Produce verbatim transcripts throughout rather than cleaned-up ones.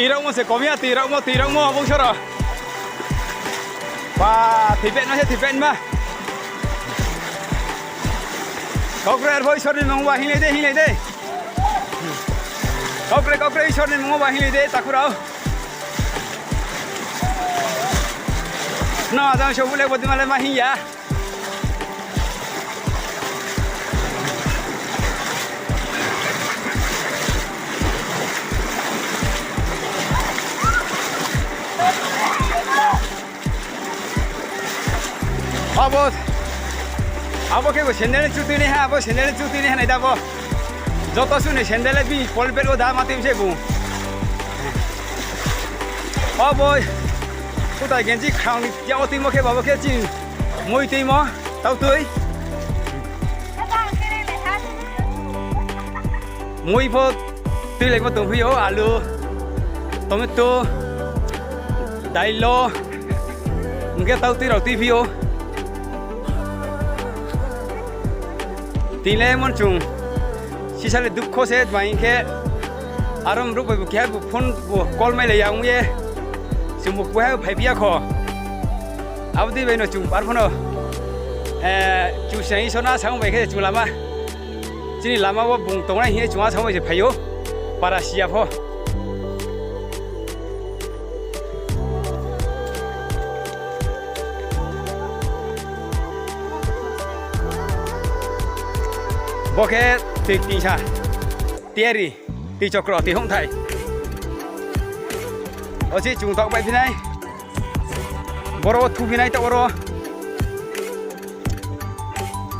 Tui rao mo se kom ya, tui rao mo, tui rao mo, abo Isor rao. Ba, tui bad no se, tui bad ma. Kaukre arpho Isor ni mmung ba hinglai de, hinglai de. Kaukre, kaukre Isor ni mmung ba hinglai de, takhu rao. No, ajang so bulek bodima le ma hing ya. Abo, abo khe bo sandal ni chu tuinaiha, abo sandal ni chu tuinaiha nai da bo. Joto suh ni sandal le bini polybag wo da ma tuimo se bung. Abo, kutai genji khrang ni ya wo tuimo khe babo khe chini mui tuimo, tau tui. Mui pho tuilaimo tongphi ou, alu, tomato, dailo, hing khe tau tui rao tuiphi ou. Tini le mon chung sisa le dukho se tma hing khe, aro mruh bai bo keha bo phone bo call mailai ya ong ye, chung bo kuha phaiphi ya kho. Abo dei bai no chung arphuh no, eh, Kchusoyang Isor no asang bai khe chung lama, chini lama wo bung tongnai hing ye chung asang bai se phai ou, para si ya pho. Bo khe tui tingsa, tiari, tui chokro, tui hongthai. Ochi chung taoh baihphi nai. Boro wo thuphi nai taoh oro.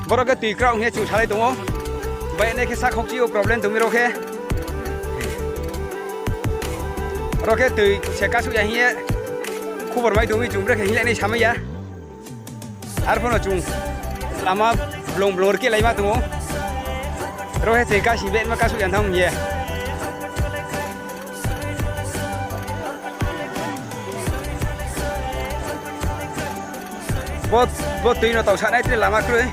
Boro khe tui kraoh hing ye chung salai tong ou. Bainai khe sakhokchi yo problem tong mi rao khe. Ro khe tui se kasuh ya hing ye khobor mai tong mi chung brekhe hinglai nai samai ya. Arphuh no chung lama blong blong rkelaima tong ou. Ro khe tui kasi betma kasuh ya thanng hing ye. Bo, bo tui no tau sanai tre lama kroi.